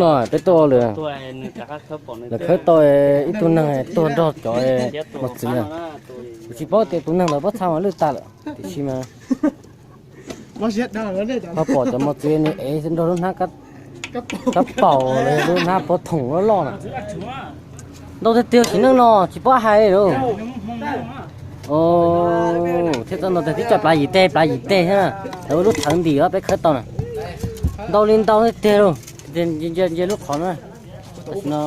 No peb tuaj lawm, lawv khawb tau ib tug neeg tuag nrog cov mos txwv na. Kuv tsis paub tias tus neeg ntawd pob txha mas lwj tas lawm tiam sis mas ho pom cov mos txwv nws ev nrog lub hnab kab paus los yog lub hnab pov thoom loj loj na. Ntau tiag tiag, txiv neej no tsis paub hais li. Thiab txoj no tias tib co plav yim teg plav yim teg thiab na. Lawv ua lub thawv ntim os, peb khawb tau na. Ntau li ntau tiag tiag lauj. Nce lub qhov na. Tam sim no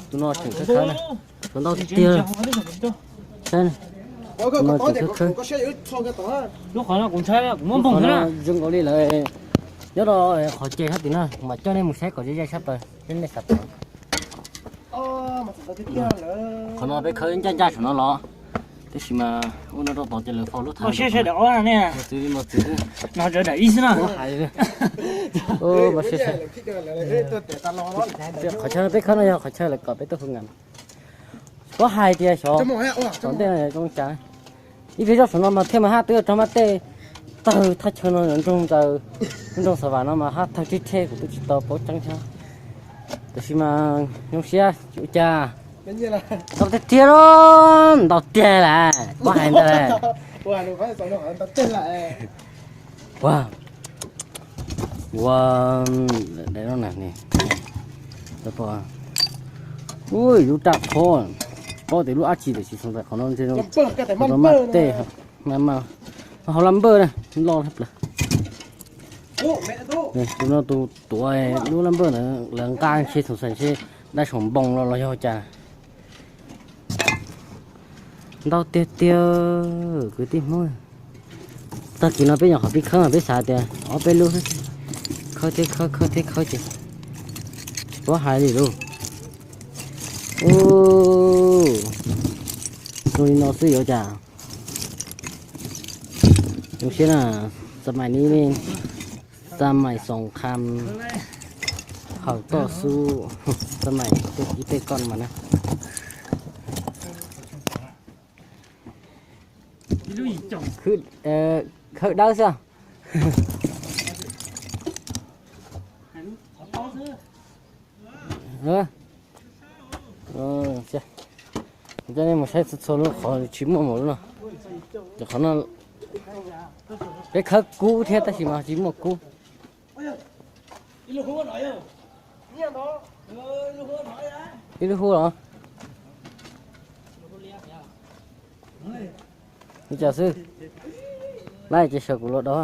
tus no tseem khawb khawb na. Tshuav ntau tiag tiag. Saib, tus no tseem khawb khawb. Zoo nkaus li lawv nyob rau qhov ceg sab tim no, mam coj nej mus saib kom ze ze sab plaws, nej xav tau. Qhov no peb khawb ncaj ncaj saum no los, tab sis mas ua no rau tod ces lawv faus lub thawv. Mos txwv li mos txwv xwb. Hais, qhov chaw peb khawb no yog qhov chaw lawv kom peb tuaj hu ngam. Tsis paub hais tias xyov tom ntej no zoo cas. Ib pliag zoj saum no mas thiaj mas haj twb rog mab tej tawg thaj chaw no nroog ntawd, nroog Xav Vam no mas haj tawg rhe rhe, kuv twb tsis tau paub tseeb thiab. Tab sis mas zoo siab ua cas. Ntau tiag tiag lauj, ntau tiag lawm, paub hais ntawd. Ua, ua, ui, lub raj qhov, paub tias lub dab tsi tiam sis txhoov txais qhov no ntshe rau mab tej, hauv lab npawj na, loj tag plaws. Tus no tus tuav lub lab npawj ntawd lawv nqa ntshe txhoov txais ntshe dab saum npoo los los yog cas. Ntau tiag tiag kwv tij Hmoob. Tag kis no peb nyuam qhuav pib khawb mas peb xav tias ob peb lub xwb, khawb thiab khawb khawb thiab khawb ces tsis paub hais li lauj. Ub, zoo li no xwb yuav cas. Zoo siab na, xas mais ni, xas mais xoom kham, hawm toj xub, xas mais ib tej koj mas na. Khawb dawb xwb. Coj nej mus saib txhua txhua lub qhov tsis muaj mus lub no. Cov qhov no peb khawb kub thiab tab sis mas tsis muaj kub. Ib lub hu los? Li cas xwb? Laib ces sawv kuv los do.